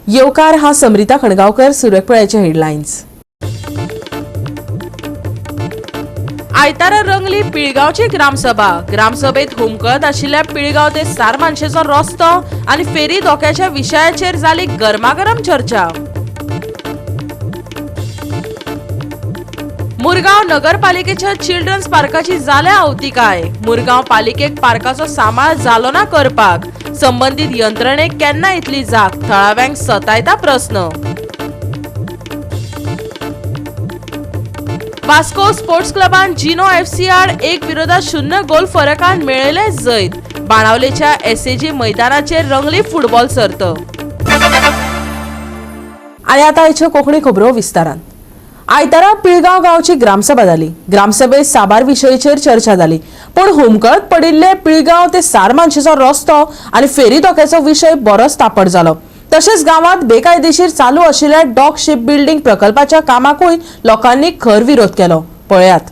येवकार. हा समरिता खणगावकर. सुरक्षेचे हेडलायन्स. आयतारा रंगली पिळगांवची ग्रामसभा. ग्रामसभेत हुमकळत आशिल्ल्या पिळगांव ते सारमानशेचो रस्तो आनी फेरी धोक्याच्या विशयाचेर जाली गरमागरम चर्चा. मुरगांव नगरपालिकेच्या चिल्ड्रन्स पार्काची जाल्या आवतिकाय. मुरगांव पालिकेक पार्काचो सांबाळ जालो ना करपाक. संबंदीत यंत्रणेक केन्ना येतली जाग? थळाव्यांक सतायता प्रस्न. वास्को स्पोर्ट्स क्लबान जिनो एफसी आड 1-0 गोल फरकान मेळयलें जैत. बाणावलेच्या एसएजी मैदानाचेर रंगली फुटबॉल सर्त. आणि आता आयच्यो कोंकणी खबरो विस्तारान. आयतारा पिळगांव गांवची ग्रामसभा जाली. ग्रामसभेत साबार विशयाचेर चर्चा जाली, पूण हुमकळत पडिल्ले पिळगांव ते सारमानशेचो रस्तो आनी फेरी धोक्याचो विशय बरोच तापट जालो. तशेंच गांवांत बेकायदेशीर चालू आशिल्ल्या डॉक शिप बिल्डिंग प्रकल्पाच्या कामाकूय लोकांनी खर विरोध केलो. पळयात.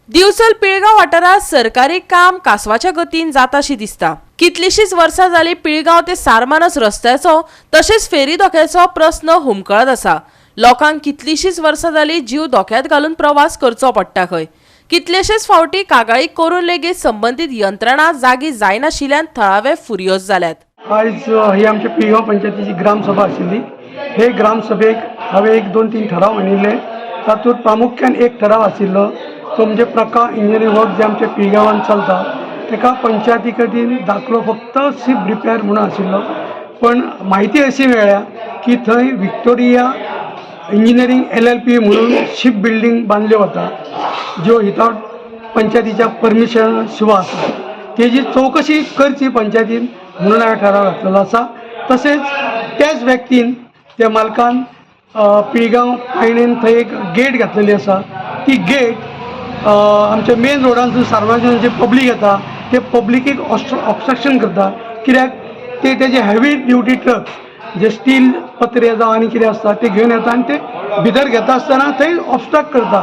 दिवचल पिळगांव वाठारांत सरकारी काम कासवाच्या गतीन जाताशी दिसता. कितलीशीच वर्सां जाली पिळगांव ते सारमानस रस्त्याचो तशेंच फेरी धोक्याचो प्रस्न हुमकळत आसा. लोकांक कितलीशीच वर्सां जाली जीव धोक्यात घालून प्रवास करचो पडटा खंय. कितलेशेच फावटी कागाळी करून लेगीत संबंदीत यंत्रणा जागी जायनाशिल्ल्यान थळावे फुर्योज जाल्यात. आयज ही आमच्या पिळगांव पंचायतीची ग्रामसभा आशिल्ली. हे ग्रामसभेक हांवें एक दोन तीन ठराव मांडिल्ले. तातूंत प्रामुख्यान एक ठराव आशिल्लो तो म्हणजे प्रका इंजिनियरींग वर्क जे आमच्या पिळगांवान चलता ताका पंचायती कडेन दाखलो फक्त शिप रिपेर म्हणून आशिल्लो, पण म्हायती अशी मेळ्ळ्या की थंय विक्टोरिया इंजिनियरींग एलएलपी म्हणून शिप बिल्डींग बांदल्यो वता, ज्यो विथआउट पंचायतीच्या परमिशन शिवा आसा. तेजी चवकशी करची पंचायतीन म्हणून हांवें ठराव घातलेलो आसा. तशेंच त्याच व्यक्तीन, त्या मालकान पिळगांव पायणीन थंय एक गेट घातलेली आसा. ती गेट आमच्या मेन रोडांतसून सार्वजनिक जे पब्लीक येता ते पब्लिकेक ऑबस्ट्रक्शन करता, कित्याक ते तेजे हेवी ड्युटी ट्रक जे स्टील पत्रे जावं आनी कितें आसता ते घेवन येता आनी ते भितर घेता आसतना थंय ऑबस्ट्रक्ट करता.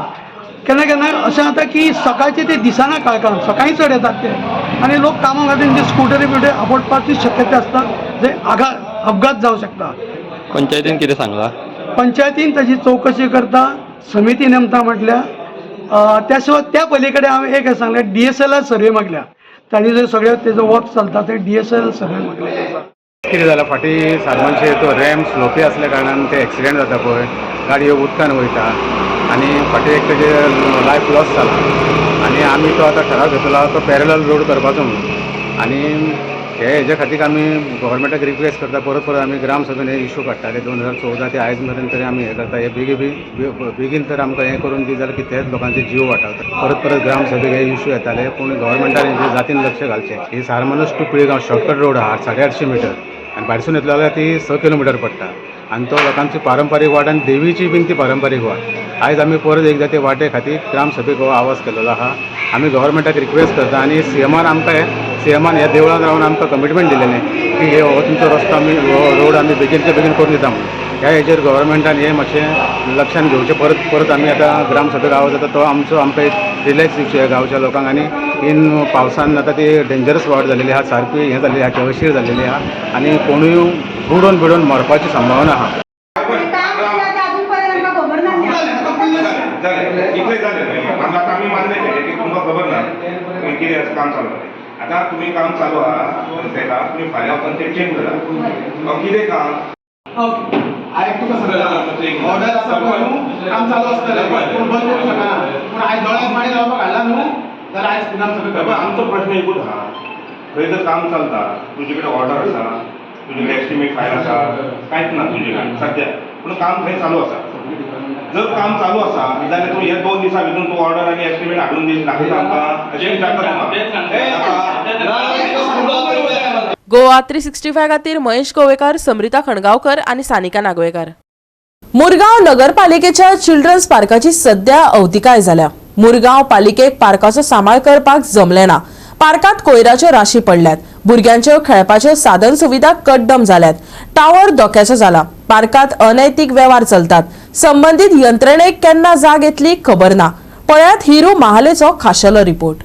केन्ना केन्ना अशें जाता की सकाळचे ते दिसना काळखान, सकाळीं चड येतात ते आनी लोक कामां खातीर जे स्कुटरी बिटरी आपटपाची शक्यता आसता, जे आघात अपघात जावं शकता. पंचायतीन कितें सांगला? पंचायतीन ताजी चवकशी करता, समिती नेमता म्हटल्या. त्या शिवाय त्या पली कडेन हांवें एक सांगलें, डीएसएलआर सर्वे मागल्या. तांणी जे सगळे तेजो वर्क चलता ते डीएसएल सर्वे मागलेले आसा. कितें जालां, फाटीं सारमानशे तो रॅम स्लोपी आसल्या कारणान ते एक्सिडेंट जाता पळय, गाडयो उदकान वयता आनी फाटीं एक तेजे लायफ लॉस जाला आनी आमी तो आतां ठराव घेतलो आहा तो पॅरलल रोड करपाचो म्हणून. आनी हे हेजे खातीर आमी गव्हर्मेंटाक रिक्वेस्ट करता. परत परत आमी ग्रामसभेन हे इशू काडटाले 2014 ते आयज मेरेन, तरी आमी हें करता. हे बेगी बेगीन तर आमकां हें करून दी जाल्यार कितेंच लोकांचे जीव वाटावता. परत परत ग्रामसभेक हे इशू येताले, पूण गव्हर्मेंटान हेजेर जातीन लक्ष घालचें. ही Sarmanas two Pilgaon shortcut road आहा, 850 मिटर आनी भायरसून येतलो जाल्यार ती 6 किलोमिटर पडटा आनी तो लोकांची पारंपारीक वाट आनी देवीची बीन ती पारंपारीक वाट. आयज आमी परत एकदां ते वाटे खातीर ग्रामसभेक हो आवाज केलेलो आहा. आमी गव्हर्मेंटाक रिक्वेस्ट करता आनी सीएमान आमकां, सीएमान ह्या देवळान रावन आमकां कमिटमेंट दिलेलें की हे हो तुमचो रस्तो आमी, हो रोड आमी बेगीनच्या बेगीन करून दिता म्हणून. ह्या हेजेर गव्हर्मेंटान हें मातशें लक्षान घेवचें. परत परत आमी आतां ग्रामसभेक आवाज जाता तो आमचो, आमकां एक रिलॅक्स दिवचें ह्या गांवच्या लोकांक. आनी इन पावसान आतां ती डेंजरस वाट जालेली आहा, सारकी हें जाल्ली आहा, अशीर जाल्लेली आहा आनी कोणूय बुडोवन बिडोवन मरपाची संभावना आहा. काम केलं ते अजूनपर्यंत आमकां खबर ना. जालें, इतलें जालें न्हय? आमकां आतां आमी मान्य केलें की तुमकां खबर ना तुमी कितें आसा काम चालू आहा. आतां तुमी काम चालू आहा तेका तुमी फाल्यां वचून तें चॅक करा कितें काम. आयक, तुका सगळें ऑर्डर आसा पळय न्हू, काम चालू आसतलें, पूण बंद करूंक शकना. पूण आयज दोळ्याक माडी लावपाक हाडला न्हू जाल्यार आयज ग्राम बाबा, सभेक आमचो प्रश्न एकूच आहा. थंय जर काम चलता, तुजे कडेन ऑर्डर आसा, तुजे कडेन एस्टिमेट फायल आसा, कांयच ना तुजे कडेन सद्या, पूण काम थंय चालू आसा. जर काम चालू आसा जाल्यार तूं हे 2 दिसां भितून तूं ऑर्डर आनी एस्टिमेट हाडून दी, दाखयता आमकां, अशें विचारता तुका. गोवा 365 खातीर महेश गोवेकर, समरिता खणगावकर आनी सानिका नागवेकर. मुरगांव नगरपालिकेच्या चिल्ड्रन्स पार्काची सध्या अवतिकाय जाल्या. मुरगांव पालिकेक पार्काचो सांबाळ करपाक जमलें ना. पार्कात कोयराच्यो राशी पडल्यात. भुरग्यांच्यो खेळपाच्यो साधन सुविधा कड्डम जाल्यात. टावर धोक्याचो जाला. पार्कात अनैतिक वेव्हार चलतात. संबंदीत यंत्रणेक केन्ना जाग येतली खबर ना. पळयात हिरू महालेचो खाशेलो रिपोर्ट.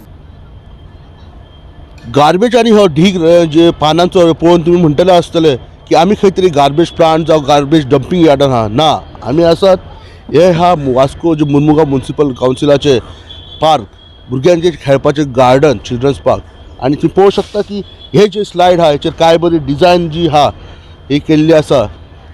गार्बेज आनी हो ढीग जे पानांचो पळोवन तुमी म्हणटले आसतले. की आमी खंय तरी गार्बेज प्लांट जावं गार्बेज डंपींग यार्डान आहा. ना, आमी आसात हे ह्या वास्को जे मुरमुगांव म्युनिसिपल कावन्सिलाचे पार्क, भुरग्यांचे खेळपाचे गार्डन, चिल्ड्रन्स पार्क. आनी तुमी पळोवंक शकता की हे जे स्लायड आहा हेचेर काय बरी डिजायन जी आहा ही केल्ली आसा.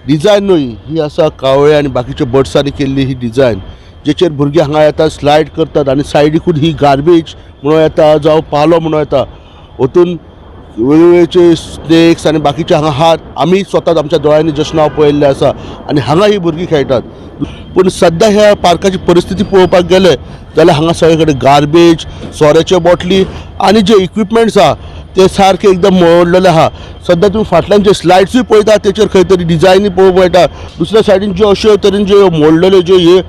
डिजायन न्हय ही आसा, कावळे आनी बाकीच्या बर्ड्सांनी केल्ली ही डिजायन, जेचेर भुरगीं हांगा येतात, स्लायड करतात आनी सायडीकूच ही गार्बेज म्हणूं येता जावं पालो म्हणूं येता, वतून वेगवेगळे स्नेक्स आनी बाकीचे हांगा आहात. आमी स्वता आमच्या दोळ्यांनी जस्ट नाव पळयल्लें आसा आनी हांगा ही भुरगीं खेळटात. पूण सद्या ह्या पार्काची परिस्थिती पळोवपाक गेले जाल्यार हांगा सगळे कडेन गार्बेज, सोऱ्याच्यो बॉटली आनी जे इक्विपमेंट्स आहा ते सारके एकदम मोडलेले आहा. सद्या तुमी फाटल्यान जे स्लायड्सूय पळयता तेचेर खंय तरी डिजायनी पळोवंक मेळटा. दुसऱ्या सायडीन ज्यो अश्यो तरेन ज्यो मोडलेल्यो ज्यो हे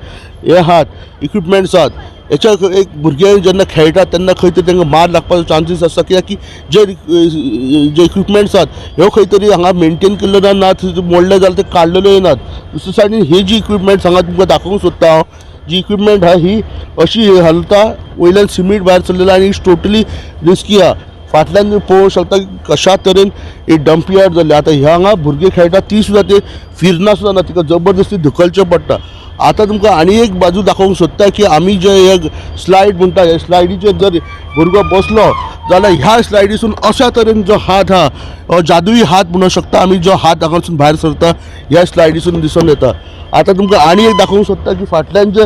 हे आहात इक्विपमेंट्स आहात, हेच्या एक भुरगे जेन्ना खेळटात तेन्ना खंय तरी तांकां मार लागपाचो चान्सीस आसता, कित्याक की जे जे इक्विपमेंट्स आहात ह्यो खंय तरी हांगा मेनटेन केल्ल्यो ना, ना थंय मोडले जाल्यार ते काडलेल्यो नात. दुसरे सायडीन ही जी इक्विपमेंट्स हांगा तुमकां दाखोवंक सोदता हांव, जी इक्विपमेंट आहा ही अशी हलता, वयल्यान सिमीट भायर सरलेलो आनी it's totally risky आहा. फाटल्यान तुमी पळोवंक शकता की कशा तरेन ही डंप यार्ड जाल्ली. आतां ह्या हांगा भुरगीं खेळटात ती सुद्दां ते फिरना सुद्दां ना, तिका जबरदस्ती धुकलचें पडटा. आतां तुमकां आनी एक बाजू दाखोवंक सोदता की आमी जे हे स्लायड म्हणटा, हे स्लायडीचेर जर भुरगो बसलो जाल्यार ह्या स्लायडीसून अशा तरेन जो हात आहा, हो जादुई हात म्हणूंक शकता आमी, जो हात हांगासून भायर सरता ह्या स्लायडीसून दिसून येता. आतां तुमकां आनी एक दाखोवंक सोदता की फाटल्यान जे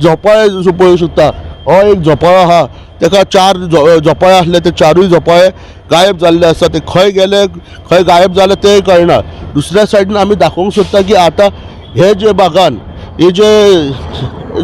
झोपाळे पळोवंक शकता, हो एक झोपाळो आहा, तेका चार झोपाळे आसले, ते चारूय झोपाळे गायब जाल्ले आसा. ते खंय गेले, खंय गायब जाले ते कळना. दुसऱ्या सायडीन आमी दाखोवंक सोदता की आतां हे जे बागान हे जे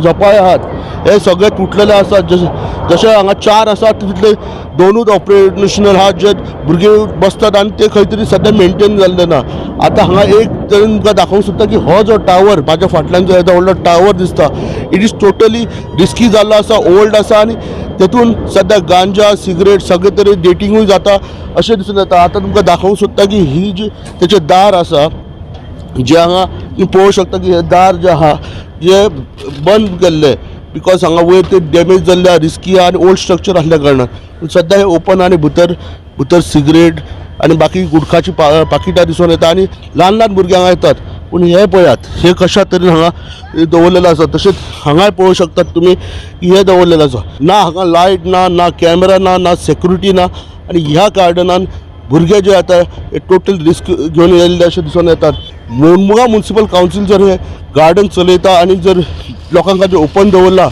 झोपाळे आहात हे सगळे तुटलेले आसात. जशे जशे हांगा चार आसात तितले दोनूच ऑपरेशनल आहात, जे भुरगे बसतात आनी ते खंय तरी सद्या मेनटेन जाल्ले ना. आतां हांगा एक तरेन तुमकां दाखोवंक सोदता की हो जो टावर म्हाज्या फाटल्यान जो येदो व्हडलो टावर दिसता, it is totally risky जाल्लो आसा, ओल्ड आसा आनी तेतून सद्या गांजा, सिगरेट सगळे तरेन डेटिंगूय जाता अशें दिसून येता. आतां तुमकां दाखोवंक सोदता की ही जी तेचें दार आसा, जे हांगा तुमी पळोवंक शकता की हे दार जे आहा जे बंद केल्ले, because हांगा वयर ते डॅमेज जाल्ले आहा, रिस्की आहा आनी ओल्ड स्ट्रक्चर आसल्या कारणान. पूण सद्या हे ओपन आनी भितर भितर सिगरेट आनी बाकी गुटखाची पाकिटां दिसून येता आनी ल्हान ल्हान भुरगीं हांगा येतात. पूण हे पळयात हे कशा तरेन हांगा दवरलेलें आसा. तशेंच हांगाय पळोवंक शकतात तुमी की हे दवरलेलें आसा. ना हांगा लायट ना, ना कॅमेरा ना, ना सेक्युरिटी ना आनी ह्या गार्डनान भुरगे जे येता हे टोटल रिस्क घेवन येयल्ले अशें दिसून येतात. मुरमुगांव म्युनिसिपल कावन्सील जर हे गार्डन चलयता आनी जर लोकांक खातीर ओपन दवरला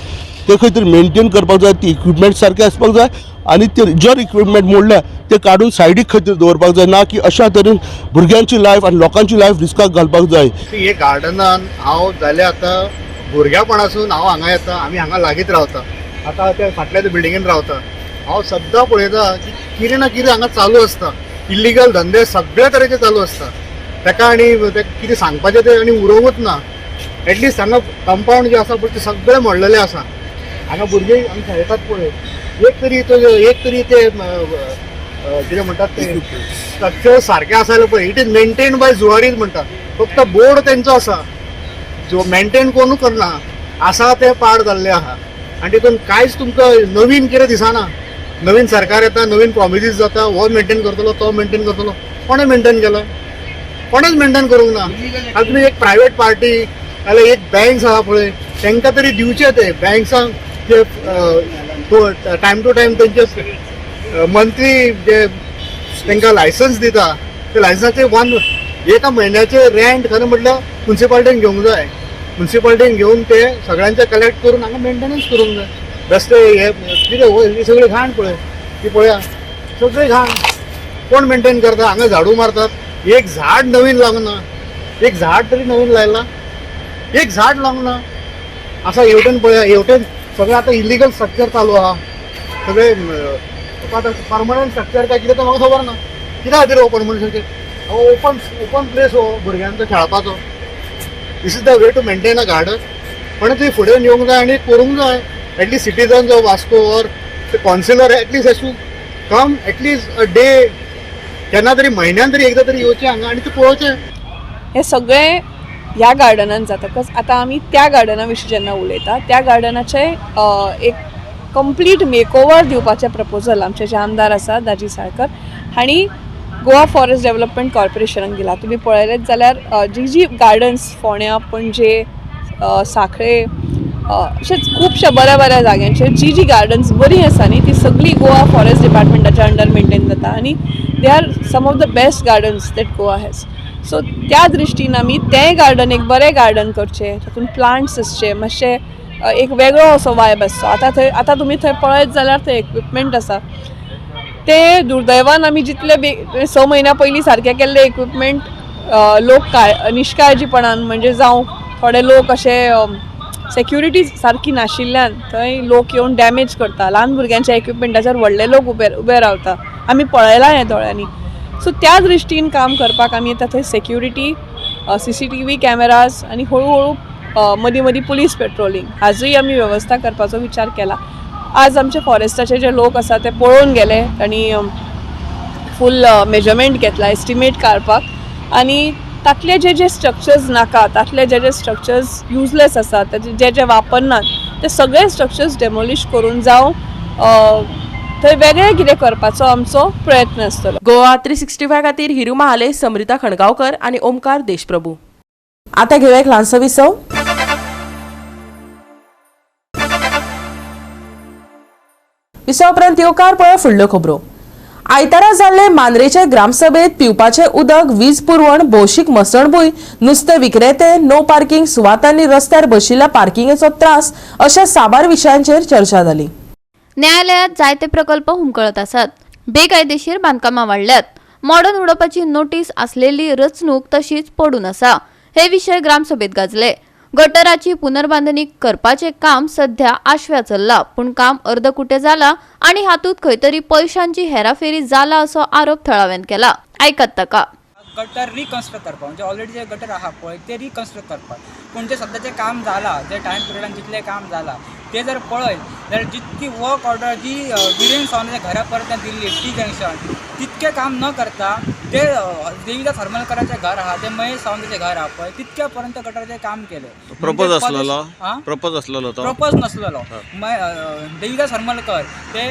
ते खंय तरी मेनटेन करपाक जाय, ती इक्विपमेंट सारके आसपाक जाय आनी ते जर इक्विपमेंट मोडल्या ते काडून सायडीक खंय तरी दवरपाक जाय, ना की अशा तरेन भुरग्यांची लायफ आनी लोकांची लायफ रिस्काक घालपाक जाय. हे गार्डनान हांव जालें आतां भुरग्यापणासून हांव हांगा येता, आमी हांगा लागींच रावता, आतां त्या फाटल्या बिल्डिंगेन रावता. हांव सद्दां पळयता की कितें ना कितें हांगा चालू आसता, इल्लिगल धंदे सगळे तरेचे चालू आसता. ताका आनी ते कितें सांगपाचें तें आनी उरोवूच ना. एटलिस्ट हांगा कंपावंड जें आसा पळय तें सगळें मोडलेलें आसा. हांगा भुरगीं आमी खेळटात पळय, एक तरी तो एक तरी ते कितें म्हणटात ते स्ट्रक्चर सारकें आसा पळय, it is maintain bye जुवारीज म्हणटा, फक्त बोर्ड तेंचो आसा, जो मेंटेन कोणू करना आसा ते पाड जाल्ले आहा. आनी तितून कांयच तुमकां नवीन कितें दिसना. नवीन सरकार येता, नवीन प्रॉमिसीस जाता, हो मेंटेन करतलो, तो मेंटेन करतलो, कोणें मेंटेन केला? कोणेच मेंटेन करूंक ना. आतां तुमी एक प्रायवेट पार्टी नाल्यार एक बँक्स आहा पळय, तांकां तरी दिवचे ते बँक्सांक जे टायम टू टायम तेंचे मंथली जे तांकां लायसन्स दिता ते लायसन्साचे वन एका म्हयन्याचे रेंट खरें म्हटल्यार मुन्सिपालिटीन घेवंक जाय. मुन्सिपालिटीन घेवन ते सगळ्यांचे कलेक्ट करून हांगा मेंटेनन्स करूंक जाय. रस्ते हे कितें ही सगळी घाण पळय, ती पळया सगळी घाण कोण मेंटेन करता? हांगा झाडू मारतात, एक झाड नवीन लावंक ना, एक झाड तरी नवीन लायलां, एक झाड लावंक ना. आसा हेवटेन पळया, हेवटेन सगळें आतां इलिगल स्ट्रक्चर चालू आहा, सगळे आतां परमनंट स्ट्रक्चर काय कितें तें म्हाका खबर ना. कित्या खातीर हो परमनंट स्ट्रक्चर? हो ओपन ओपन प्लेस हो भुरग्यांचो खेळपाचो. This is the way to maintain a garden. पण तुवें फुडें येवंक जाय आनी करूंक जाय. At least citizens of Vasco or the councillor at least has to come at least a day, केन्ना तरी म्हयन्यान तरी एकदां तरी येवचें हांगा आनी तें पळोवचें. हें सगळें ह्या गार्डनान जातकच आतां आमी त्या गार्डना विशीं जेन्ना उलयता, त्या गार्डनाचें एक कंप्लीट मेकओवर दिवपाचें प्रपोजल आमचे जे आमदार आसा दाजी साळकर हांणी गोवा फॉरेस्ट डेवलपमेंट कॉर्पोरेशनाक दिला. तुमी पळयलेच जाल्यार जी जी गार्डन्स फोंड्या, पणजे, सांखळे, अशेंच खुबश्या बऱ्या बऱ्या जाग्यांचेर जी जी गार्डन्स बरीं आसा न्ही ती सगळी गोवा फॉरेस्ट डिपार्टमेंटाच्या अंडर मेंटेन जाता आनी they are some of the best gardens that Goa has. So त्या दृश्टीन आमी तें गार्डन एक बरें गार्डन करचें, तातूंत प्लांट्स आसचे, मातशें एक वेगळो असो वायब आसचो. आतां थंय आतां तुमी थंय पळयत जाल्यार थंय इक्विपमेंट आसा ते दुर्दैवान आमी जितले 6 म्हयन्या पयलीं सारकें केल्ले इक्विपमेंट लोक निश्काळजीपणान म्हणजे जावं थोडे लोक अशे सेक्युरिटी सारकी नाशिल्ल्यान थंय लोक येवन डॅमेज करता. ल्हान भुरग्यांच्या इक्विपमेंटाचेर व्हडले लोक उबे रावता, आमी पळयलां हें दोळ्यांनी. सो त्या दृश्टीन काम करपाक आमी आतां थंय सेक्युरिटी, CCTV cameras आनी हळू हळू मदीं मदीं पुलीस पेट्रोलिंग हाजूय आमी वेवस्था करपाचो विचार केला. आज आमचे फॉरेस्टाचे जे लोक आसा ते पळोवन गेले, तांणी फूल मेजरमेंट घेतला एस्टिमेट काडपाक आनी तातले जे जे स्ट्रक्चर्स नाका, तातले जे जे स्ट्रक्चर्स युजलेस आसा, ताचे जे जे वापरनात ते सगळे स्ट्रक्चर्स डेमोलिश करून जावं थंय वेगळें कितें करपाचो आमचो प्रयत्न आसतलो. गोवा 365 खातीर हिरू महाले, समरिता खणगांवकर आनी ओमकार देशप्रभू. आतां घेवया एक ल्हानसो विसव. विसवा उपरांत येवकार पळय फुडल्यो खबरो. आयतारा जाल्ले मांद्रेचे ग्रामसभेत पिवपाचें उदक, वीज पुरवण, भौशीक मसणभूंय, नुस्तें विक्रेते, नो पार्किंग सुवातांनी रस्त्यार बशिल्ल्या पार्किंगेचो त्रास अशा साबार विशयांचेर चर्चा जाली. न्यायालयात जायते प्रकल्प हुमकळत आसात. बेकायदेशीर बांदकामां वाडल्यात. मॉडर्न उडोवपाची नोटीस आसलेली रचणूक तशीच पडून आसा. हे विशय ग्रामसभेत गाजले. गटराची पुनर्बांधणी करपाचें काम सध्या आशव्या चल्ला, पूण काम अर्दकुटे जाला आनी हातूंत खंय तरी पैशांची हेराफेरी जाला असो आरोप थळाव्यान केला. आयकात ताका. गटर रिकन्स्ट्रक्ट करपाक, म्हणजे ऑलरेडी जे गटर आहा पळय ते रिकन्स्ट्रक्ट करपाक, पूण जे सद्याचें काम जालां, जे टायम पिरियडान जितलें काम जालां तें जर पळयत जाल्यार जितकी वर्क ऑर्डर जी विरेन सावंताच्या घरा पर्यंत दिल्ली टी जंक्शन तितकें काम न करता ते देवीदास हरमलकराचें घर आहा, ते महेश सावंताचें घर आहा पळय तितक्या पर्यंत गटराचें काम केलें. प्रपोज आसलेलो, प्रपोज आसलेलो तो प्रपोज नसलेलो. देवीदास हरमलकर ते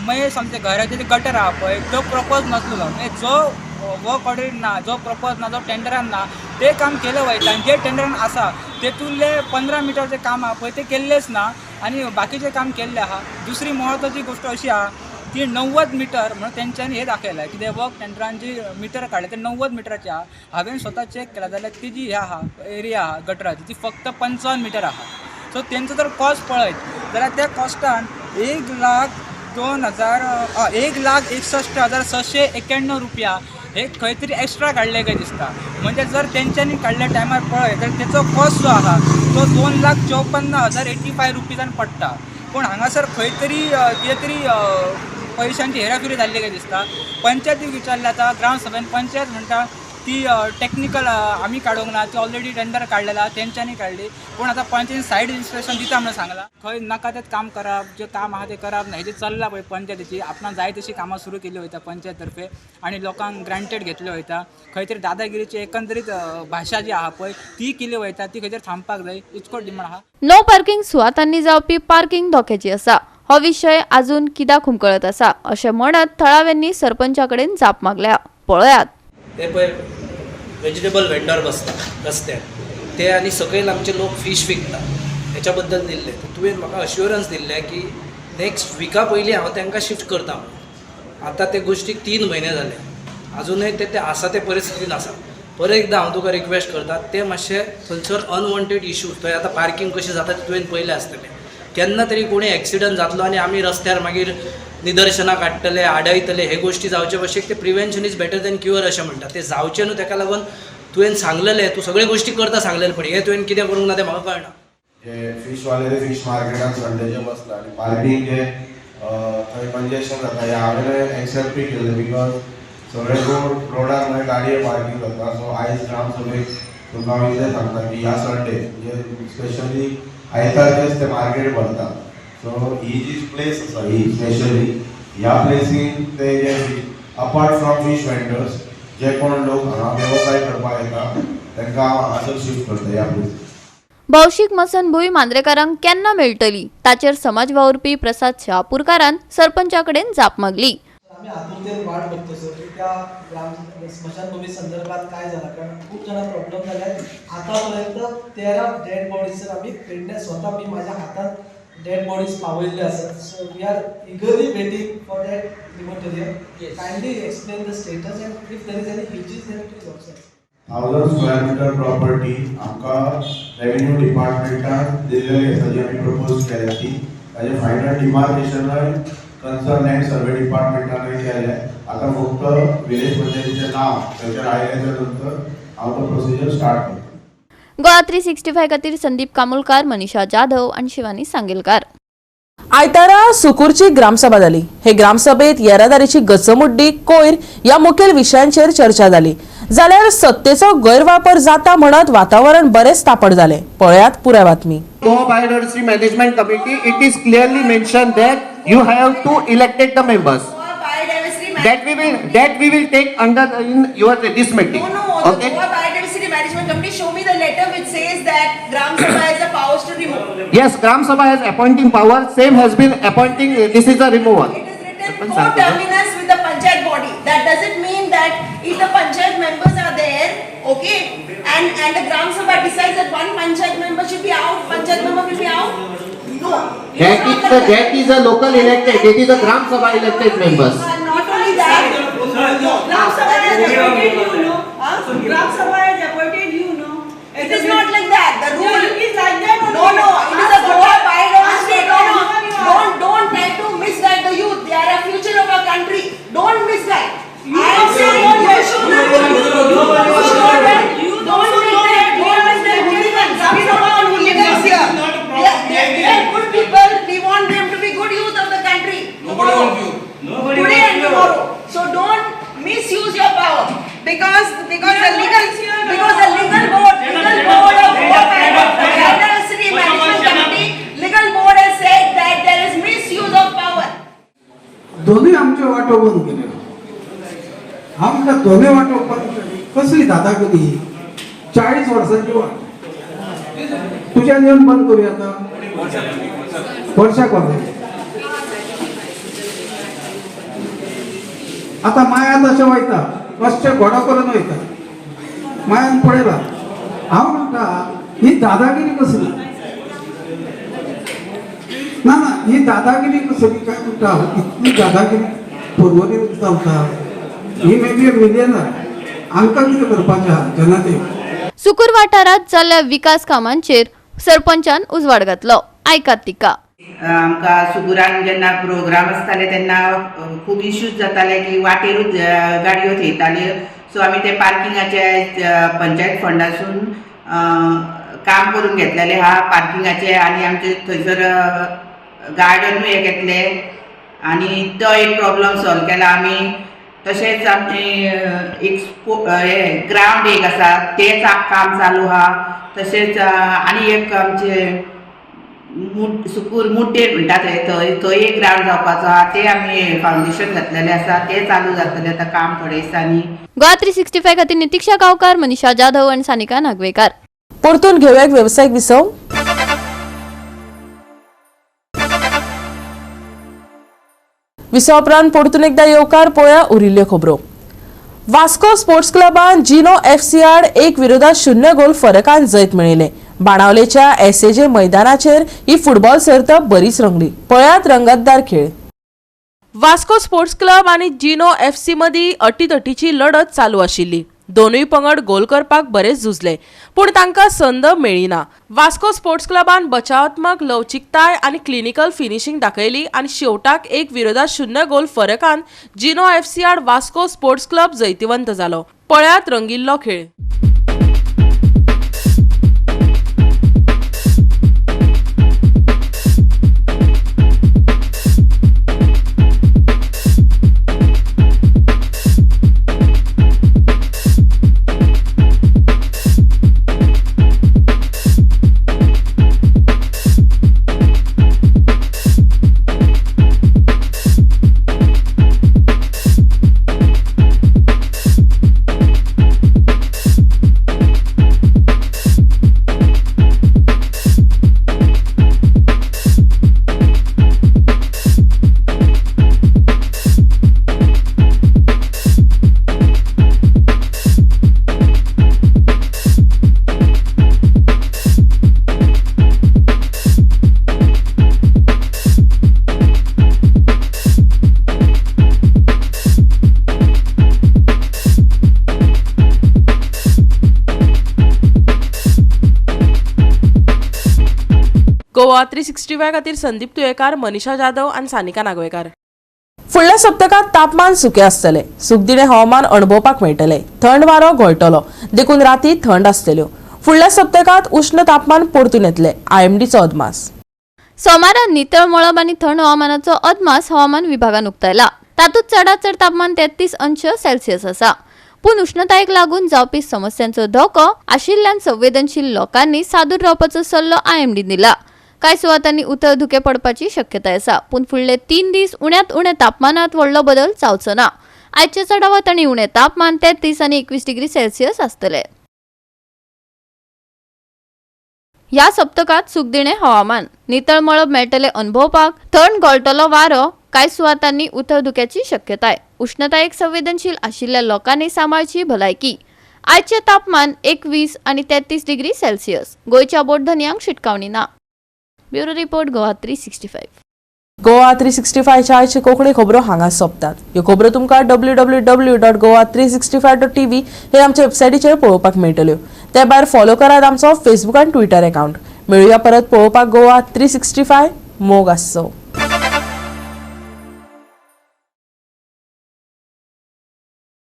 महेश सावंताच्या घराचें गटर आहा पळय तो प्रपोज नसलेलो. म्हणजे जो वर्क ऑर्डर ना, जो प्रपोज ना, जो टेंडरान ना ते काम केलें वयता आनी जे टेंडरान आसा तेतूंतले 15 मिटरचें काम आहा पळय तें केल्लेंच ना आनी बाकीचें काम केल्लें आहा. दुसरी म्हत्वाची गोश्ट अशी आहा की 90 मिटर म्हणून तेंच्यांनी हें दाखयलें कितें वर्क टेंडरान जी मिटर काडलें तें 90 मिटराचें आहा. हांवें स्वता चॅक केलां जाल्यार ती जी हें आहा एरिया आहा गटराची ती फक्त 55 मिटर आहा. सो तेंचो जर कॉस्ट पळयत जाल्यार त्या कॉस्टान 1,02,000 1,61,691 रुपया हे खंय तरी एक्स्ट्रा काडले काय दिसता. म्हणजे जर तेंच्यांनी काडल्या टायमार पळयत जाल्यार तेचो कॉस्ट जो आहा तो 2,54,085 रुपीजान पडटा. पूण हांगासर खंय तरी कितें तरी पयशांची हेराफेरी जाल्ली काय दिसता. पंचायतीक विचारलें आतां ग्रामसभेन, पंचायत म्हणटा ती टॅक्निकल आमी काडूंक ना, ती ऑलरेडी टेंडर काडलेला तेंच्यांनी काडली. पूण आतां पंचायतीन सायड इन्स्पेक्शन दिता म्हणून सांगलां. खंय नाका तें काम करप, जें काम आहा तें करप ना, हेजें चल्लां पळय पंचायतीची आपणाक जाय तशी कामां सुरू केली वयता पंचायत तर्फे आनी लोकांक ग्रांटेड घेतले वयता. खंय तरी दादागिरीची एकंदरीत भाशा जी आहा पळय ती केली वयता, ती खंय तरी थांबपाक जाय, इतको डिमांड आहा. नो पार्किंग सुवातांनी जावपी पार्किंग धोक्याची आसा. हो विशय अजून कित्याक हुमकळत आसा अशें म्हणत थळाव्यांनी सरपंचा कडेन जाप मागल्या. पळयात. ते पळय वेजिटेबल वेंडर बसता रस्त्यार ते आनी सकयल आमचे लोक फीश विकता हेच्या बद्दल दिल्लें. तुवें म्हाका अश्युरंस दिल्लें की नेक्स्ट विका पयलीं हांव तांकां शिफ्ट करता म्हणून. आतां ते गोश्टीक 3 म्हयने जाले, आजुनूय ते आसा ते परिस्थितीन आसा. परत एकदां हांव तुका रिक्वेस्ट करता ते मातशे थंयसर अनवॉन्टेड इश्यूज थंय आतां पार्किंग कशें जाता तें तुवें पळयलें आसतलें. केन्ना तरी कोणी एक्सिडंट जातलो आनी आमी रस्त्यार मागीर निदर्शनां काडटले, आडायतले. हे गोश्टी जावचे भशेन ते prevention is better than cure अशें म्हणटा, ते जावचें न्हू. तेका लागून तुवें सांगलेलें, तूं सगळे गोश्टी करता सांगलेलें, पण हें तुवें कितें करूंक ना तें म्हाका कळना. जे फिशवाले ते फिश मार्केटान संडेचे बसला आनी पार्किंग जे थंय कंजेशन जाता हें हांवें एक्सेप्टूय केलें because सगळे रोडार मागीर गाडये पार्किंग जाता. सो आयज ग्रामसभेक तुमकां हांव इतलें सांगता की ह्या संडे म्हणजे स्पेशली आयतारचेच ते मार्केट भरता. सो ही जी प्लेस आसा ही स्पेशली ह्या प्लेसीन ते जे अपार्ट फ्रॉम फीश वेंडर्स जे कोण लोक हांगा वेवसाय करपाक येता तांकां हांव हांगासर शिफ्ट करता ह्या प्लेसीन. भौशीक मसणभूंय मांद्रेकारांक केन्ना मेळटली ताचेर समाज वावुरपी प्रसाद शहापूरकारान सरपंचा कडेन जाप मागली. आमी आतुरतेन वाट बघता सर, त्या ग्राम स्मशानभूमी संदर्भात काय जाला, कारण खूप जाणां प्रॉब्लम जाल्यात. आतां पर्यंत 13 डेड बॉडीज आमी पेडण्या स्वता मी माझ्या हातान डेड बॉडीज पावयल्ले आसात. So we are eagerly waiting for that crematorium. Kindly explain the status and if there is any hitches then please also. 1000 square meter property आमकां रेवेन्यू डिपार्टमेंटान दिल्लेली आसा, जी आमी प्रपोज केल्या ती. ताजें फायनल डिमार्केशनय कन्सर्न लँड सर्वे डिपार्टमेंटानय केलें. आतां फक्त विलेज पंचायतीचें नांव ताचेर आयल्याच्या नंतर हांव तो प्रोसिजर स्टार्ट करतलो. गोवा 365 खातीर संदीप कामुलकार, मनीषा जाधव आनी शिवानी सांगेलकार. आयतारा सुकूरची ग्रामसभा जाली. हे ग्रामसभेत येरादारीची गचमुड्डी, कोयर ह्या मुखेल विशयांचेर चर्चा जाली. जाल्यार सत्तेचो गैरवापर जाता म्हणत वातावरण बरेच तापड जालें. पळयात पुराय बातमी. Goa Biodiversity Management Committee, it is clearly mentioned that you have to elected the members. That we will take under in your this meeting. No, no, okay? The Goa Biodiversity Management Committee, show me the letter which says that Gram Sabha has the powers to remove. Yes, Gram Sabha has appointing power. Same has been appointing. This is a removal. It is written co-terminus with the panchayat body. That doesn't mean that if the panchayat members are there, okay, and the Gram Sabha decides that one panchayat member should be out, panchayat member will be out. No. That is a local elected. It is a Gram Sabha elected members. Not only that, Gram Sabha has appointed you, no? Gram Sabha has appointed you, no? It is not like that. The rule it is like that. No, no. It is a Goa biodiversity. No, no. Don't try to misguide the youth. They are a future of our country. Don't misguide. You I am saying you should not. You should not. Don't make them hooligans. We don't want hooligans here. They are good people. We want them to be good youth of the country. Nobody wants you. Today and tomorrow. So don't misuse your power, because the legal board of Goa Biodiversity Management Committee, legal board has said that there is misuse of power. दोन्ही आमच्यो वाटो बंद केल्यो. हांव म्हणटा दोनूय वाटो बंद केली कसली दादागिरी, 40 वर्सांची वाट तुज्यान येवन बंद करूया आतां वर्साक वाट. आतां माया तशें वयता, कशें घोडो करून वयता मायान पळयला. हांव म्हणटा ही दादागिरी कसली, ना ना ही दादागिरी कसली काय म्हणटा. इतली दादागिरी पर्वरीन चलता. ही मे बी मिलियनर, आमकां कितें करपाचें आहा जनतेक. सुकूर वाठारांत जाल्ल्या विकास कामांचेर सरपंचान उजवाड घातलो. आयकात तिका. आमकां सुकुरान जेन्ना प्रोग्राम आसताले तेन्ना खूब इश्यूज जाताले की वाटेरूच गाडयो थेयताल्यो. सो आमी ते पार्किंगाचे पंचायत फंडासून काम करून घेतलेले आहा पार्किंगाचे, आनी आमचे थंयसर गार्डनूय हे घेतले आनी तो एक प्रॉब्लम सॉल्व केला आमी. तशेंच आमचे एक हे ग्रावंड एक आसा तेच काम चालू आहा. तशेंच आनी एक आमचे सुकूर मुड्डेर म्हणटा थंय थंय थंय एक ग्रावंड जावपाचो आहा, ते आमी फावंडेशन घातलेलें आसा, ते चालू जातलें आतां काम थोडे दिसांनी. गोवा 365 खातीर नितिक्षा गांवकार, मनीषा जाधव आनी सानिका नागवेकार. परतून घेवया एक वेवसायीक विसव. विसवा उपरांत परतून एकदा येवकार. पळया उरिल्ल्यो खबरो. वास्को स्पोर्ट्स क्लबान जिनो एफसी आड 1-0 गोल फरकान जैत मेळयलें. बाणावलेच्या एसएजे मैदानाचेर ही फुटबॉल सर्त बरीच रंगली. पळयात रंगतदार खेळ. वास्को स्पोर्ट्स क्लब आनी जिनो एफसी मदीं अटीतटीची लढत चालू आशिल्ली. दोनूय पंगड गोल करपाक बरेच झुजले, पूण तांकां संद मेळ्ळी ना. वास्को स्पोर्ट्स क्लबान बचावात्मक लवचिकताय आनी क्लिनिकल फिनिशिंग दाखयली आनी शेवटाक 1-0 गोल फरकान जिनो एफसी आड वास्को स्पोर्ट्स क्लब जैतिवंत जालो. पळयात रंगिल्लो खेळ. गोवा 365 खातीर संदीप तुयेकार, मनीषा जाधव आनी सानिका नागवेकार. फुडल्या सप्तकांत तापमान सुकें आसतलें. सुखदिणें हवामान अणभवपाक मेळटलें. थंड वारो घोळटलो, देखून राती थंड आसतल्यो. फुडल्या सप्तकांत उश्ण तापमान परतून येतलें, आयएमडीचो अदमास. सोमारा नितळ मळब आनी थंड हवामानाचो अदमास हवामान विभागान उक्तायला. तातूंत चडांत चड तापमान 33 अंश सेल्सियस आसा. पूण उश्णतायेक लागून जावपी समस्यांचो धोको आशिल्ल्यान संवेदनशील लोकांनी सादूर रावपाचो सल्लो आयएमडीन दिला. कांय सुवातांनी उथळ धुकें पडपाची शक्यताय आसा. पूण फुडले 3 दीस उण्यांत उणें तापमानांत व्हडलो बदल जावचो ना. आयचे चडावत आनी उणें तापमान 33 आनी 21 डिग्री सेल्सियस आसतलें. ह्या सप्तकांत सुखदिणें हवामान, नितळ मळब मेळटलें अणभवपाक, थंड घोळटलो वारो, कांय सुवातांनी उथळ धुक्याची शक्यताय. उश्णतायेक संवेदनशील आशिल्ल्या लोकांनी सांबाळची भलायकी. आयचें तापमान 21 आनी 33 डिग्री सेल्सियस. गोंयच्या बोटधनयांक शिटकावणी ना. Bureau report, Goa 365. Goa 365च्या आयचे कोंकणी खबरो हांगा सोंपतात. ह्यो खबरो तुमकां www.goa365.tv हे आमच्या वेबसायटीचेर पळोवपाक मेळटल्यो. ते भायर फॉलो करात आमचो फेसबूक आनी ट्विटर अकाउंट. मेळुया परत पळोवपाक गोवा 365. मोग आसचो.